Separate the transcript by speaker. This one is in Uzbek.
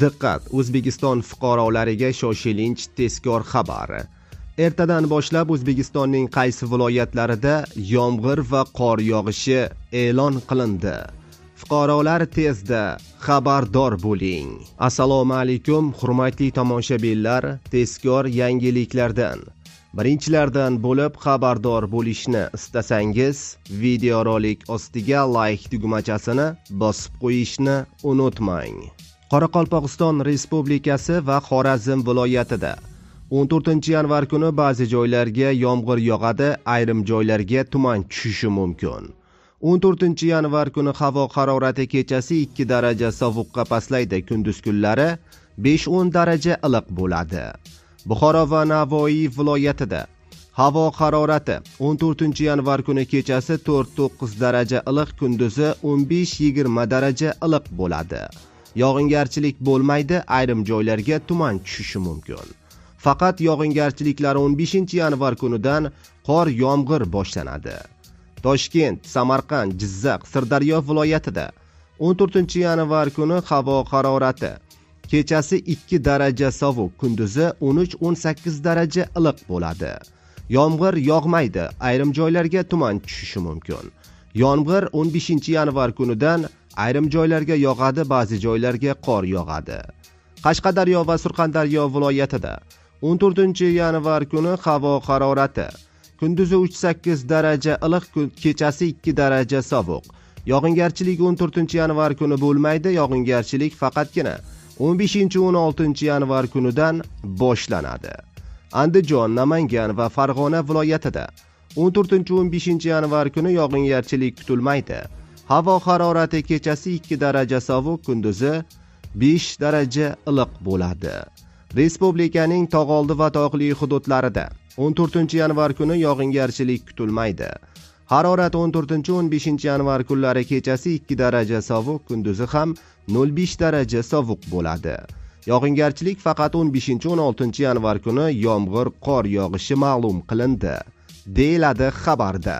Speaker 1: Diqqat! O'zbekiston fuqarolariga shoshilinch tezkor xabar. Ertadan boshlab O'zbekistonning qaysi viloyatlarida yomg'ir va qor yog'ishi e'lon qilindi. Fuqarolar tezda xabardor bo'ling. Assalomu alaykum, hurmatli tomoshabinlar, tezkor yangiliklardan birinchilardan bo'lib xabardor bo'lishni istasangiz, videorolik ostiga like tugmachasini bosib qo'yishni unutmang. Qoraqalpog'iston Respublikasi va Xorazm viloyatida 14-yanvar kuni ba'zi joylarga yomg'ir yog'adi, ayrim joylarga tuman tushishi mumkin. 14-yanvar kuni havo harorati kechasi 2 daraja sovuqqa pastlaydi, kunduz kunlari 5-10 daraja iliq bo'ladi. Buxoro va Navoiy viloyatida havo harorati 14-yanvar kuni kechasi 4-9 daraja iliq, kunduzi 15-20 daraja iliq bo'ladi. Yog'ingarchilik bo'lmaydi, ayrim joylarga tuman tushishi mumkin. Faqat yog'ingarchiliklar 15-yanvar kunidan qor yomg'ir boshlanadi. Toshkent, Samarqand, Jizzax, Sirdaryo viloyatida 14-yanvar kuni havo harorati kechasi 2 daraja sovuq, kunduzi 13-18 daraja iliq bo'ladi. Yomg'ir yog'maydi, ayrim joylarga tuman tushishi mumkin. Yomg'ir 15-yanvar kunidan ayrim joylarga yog'adi, ba'zi joylarga qor yog'adi. Qashqadaryo va Surxondaryo viloyatida 14-yanvar kuni havo harorati kunduzi 3-8 daraja iliq, kechasi 2 daraja sovuq. Yog'ingarchilik 14-yanvar kuni bo'lmaydi, yog'ingarchilik faqatgina 15-16 yanvar kunidan boshlanadi. Andijon, Namangan va Farg'ona viloyatida 14-15 yanvar kuni yog'ingarchilik kutilmaydi. Havo harorati kechasi 2 daraja sovuq, kunduzi 5 daraja iliq bo'ladi. Respublikaning tog'oldi va tog'li hududlarida 14-yanvar kuni yog'ingarchilik kutilmaydi. Harorat 14-15 yanvar kunlari kechasi 2 daraja sovuq, kunduzi ham 0,5 daraja sovuq bo'ladi. Yog'ingarchilik faqat 15-16 yanvar kuni yomg'ir, qor yog'ishi ma'lum qilindi, deyiladi xabarda.